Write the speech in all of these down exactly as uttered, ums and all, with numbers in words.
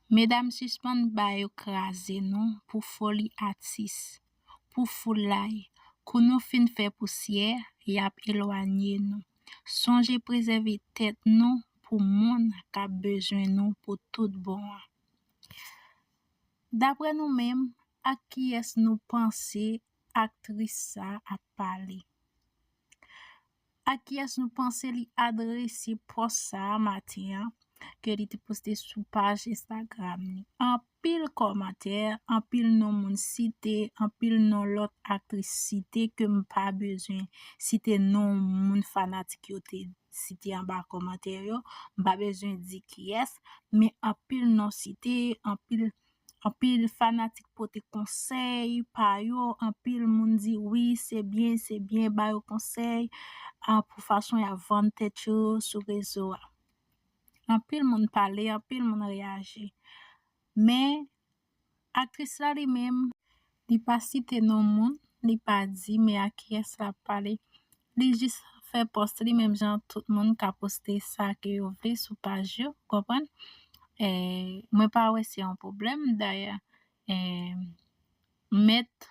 Medam, sispann ba yo kraze nou pou foli atis, pou foulay. Kou nou fin fè pousyè, y ap elwanye nou. Sonje prezève tèt nou pou moun k ap bezwen nou pou tout bon an. Daprè nou menm, ak kiyès nou panse aktris sa ap pale? Ak kiyès nou panse li adrese pòs sa a maten an, ke li te poste sou paj Instagram li? Anpil kòmantè, anpil non moun site, anpil non lòt aktris site ke m pa bezwen site non moun fanatik yo te site anba kòmantè yo. M pa bezwen di kiyès, men anpil non site, anpil anpil fanatik pote konsèy pa yo, anpil moun di wi, se byen, se byen, ba yo konsèy, a, pou fason y ap vann tèt yo sou rezo a. Anpil moun pale, anpil moun reyaji. Men, aktris la li menm, li pa site non moun, li pa di men a kiyès l ap pale. Li jis fè pòs li menm jan tout moun ka poste sa ke yo vle sou paj yo, konprann? E, mwen pa wè se yon pwoblèm, dayè, e, mèt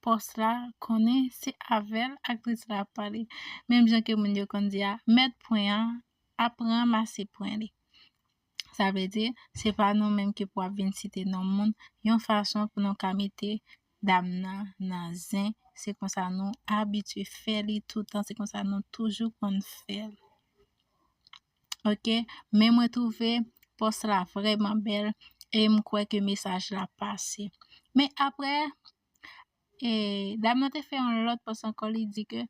pòs la konnen se avè l aktris la ap pale. Menm jan ke moun yo konn di a, mèt pwen an ap ranmase pwen li. Sa vle di, se pa nou menm ki pou ap vin site non moun, yon fason pou nou ka mete dam nan nan zen. Se konsa nou abitye fè li toutan, se konsa nou toujou konn fè l. Oke, men mwen twouve pòs la vrèman bèl e m kwè ke mesaj la pase. Men aprè, e, dam nan te fè yon lòt pòs ankò, li di ke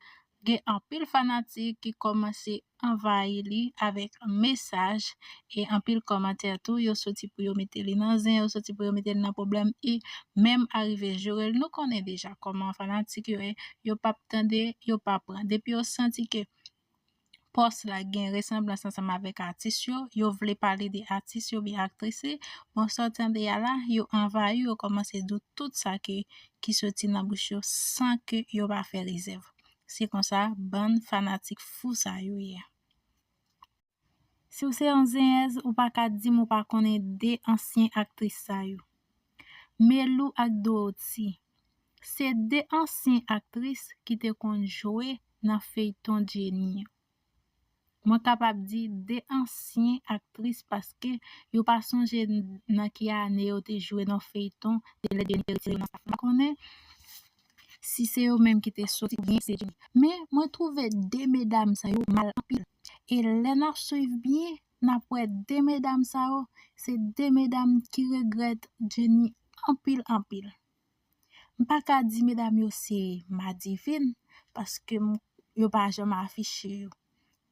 gen anpil fanatik ki kòmanse anvayi li avèk mesaj e anpil kòmantè tou. Yo soti pou yo mete li nan zen, yo soti pou yo mete li nan pwoblèm e menm arive joure l. Nou konnen deja kòman fanatik yo ye, yo p ap tande, yo p ap pran. Depi yo santi ke pòs la gen resanblans ansanm avèk atis yo, yo vle pale de atis yo oubyen aktris li, bon, sa w tande a la, yo anvayi, yo kòmanse di w tout sa ke, ki soti nan bouch yo san ke yo pa fè rezèv. Se konsa bann fanatik fou sa yo ye. Si w se yon zenyèz, ou pa ka di m ou pa konnen de ansyen aktris sa yo. Melou ak Dorothy, se de ansyen aktris ki te konn jwe nan feyton Jenny an. Mwen kapab di de ansyen aktris paske yo pa sonje n-, nan ki ane yo te jwe nan feyton, se lè Jenny te retire yo nan staf la. M pa konnen si se yo menm ki te soti oubyen se Jenny. Men mwen twouve de medam sa yo mal anpil. E lè n ap swiv byen, n ap wè de medam sa yo, se de medam ki regrèt Jenny anpil, anpil. M pa ka di medam yo se madivin, paske m, yo pa janm afiche yo.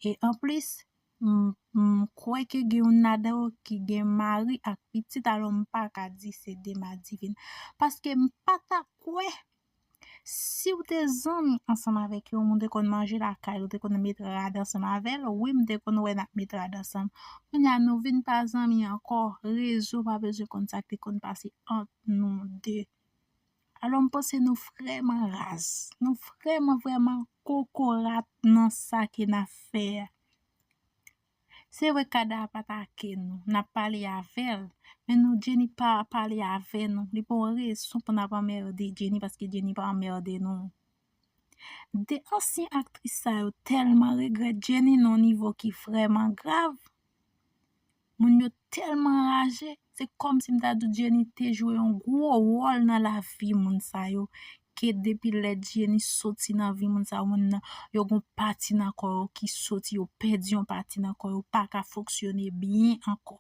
E anplis, m, m kwè ke gen youn ladan yo ki gen mari ak pitit, alò m pa ka di se de madivin. Paske m pa ta kwè si w te zanmi ansanm avèk yon moun, ou te konn manje lakay li, ou te konn met rad ansanm avè l, wi, m te konn wè n ap met rad ansanm. Kounye a, nou vin pa zanmi ankò, rezo pa bezwen konn sa k te konn pase ant nou de. Alò, m panse nou vrèman raz. Nou vrèman, vrèman kokorat nan sa ke n ap fè a. Se vre Kada ap atake nou, n ap pale avè l, men nou, Jenny pa pale avè nou. Li pa yon rezon pou n ap anmède Jenny, paske Jenny pa anmède nou. De ansyen aktris sa yo tèlman regrèt Jenny nan yon nivo ki vrèman grav. Moun yo tèlman raje, se kòmsi m ta di w Jenny te jwe yon gwo wòl nan lavi moun sa yo, ke depi lè Jenny soti nan vi moun sa yo, moun nan, yo gon pati nan kò yo ki soti, yo pèdi yon pati nan kò yo, pa ka fonksyone byen ankò.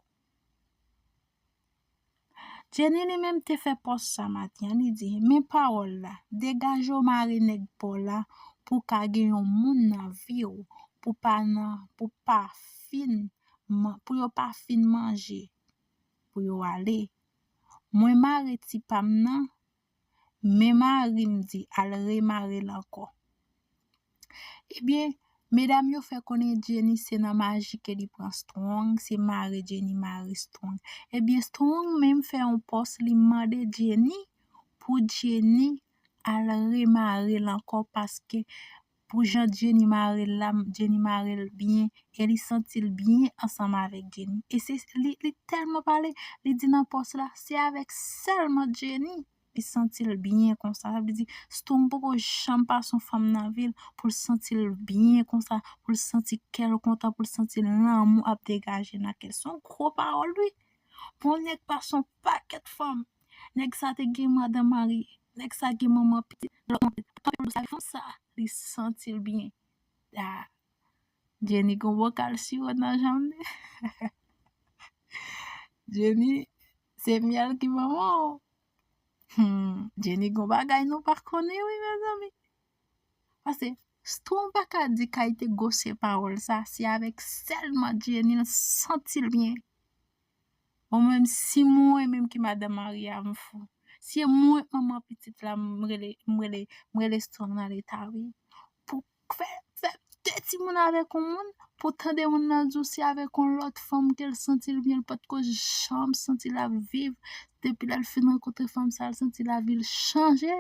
Jenny li menm te fè pòs sa maten an, li di, men pawòl la, degaje w mare nèg pa w la pou w ka gen yon moun nan vi w, pou pa nan, pou pa fin, man-, pou yo pa fin manje, pou yo ale. Mwen mare ti pa m nan, men mari m di al remare l ankò. Ebyen, medam yo fè konnen Jenny se nan maji ke li pran Strong, se mare Jenny mare Strong. Ebyen, Strong menm fè yon pòs, li mande Jenny pou Jenny al remare l ankò paske Pou jan Jenny mare l la, Jenny mare l byen, e li santi l byen ansanm avèk Jenny. E se li, li tèlman pale, li di nan pòs la, se avèk sèlman Jenny li santi l byen konsa. Sa vle di, Strong poko janm pase yon fanm nan vi l pou l santi l byen konsa, pou l santi kè l kontan, pou l santi lanmou ap degaje nan kè l. Se yon gwo pawòl, wi. Pou yon nèg pase yon pakèt fanm, nèg sa te gen madanm marye, nèg sa gen manman pitit, lòt manman pitit, panse l sa, fanm sa, li santi l byen. Ah, Jenny gon bokal siwo nan janm li. Jenny, se myèl ki manman w. Hmm, Jenny gon bagay nou pa konnen wi, mezanmi. Paske Strong pa ka di kalite gwosè pawòl sa, se avèk sèlman Jenny l santi l byen. Bon, menm si mwen menm ki madanm marye a, m fou. Si e mwen manman pitit la, m rele, m rele, m rele Strong nan leta, wi. Pou fè, fè de timoun avèk yon moun, pou tande moun nan di w se avèk yon lòt fanm ke l santi l byen, l potko janm santi l ap viv. Depi lè l fin rankontre fanm sa, l santi lavi l chanje.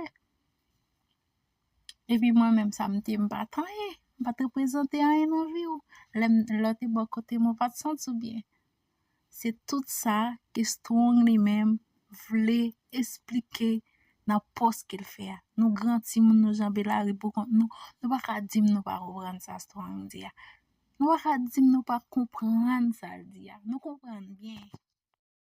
Epi mwen menm sa m te, m pa t anyen, m pa t reprezante anyen nan vi w. Lè m, lè w te bò kote mwen, w pa t santi w byen. Se tout sa ke Strong li menm vle esplike nan pòs ke l fè a. Nou gran timoun, nou janbe lari pou kont nou. Nou pa ka di m nou pa konprann sa Strong di a. Nou pa ka di m nou pa konprann sa l di a. Nou konprann byen.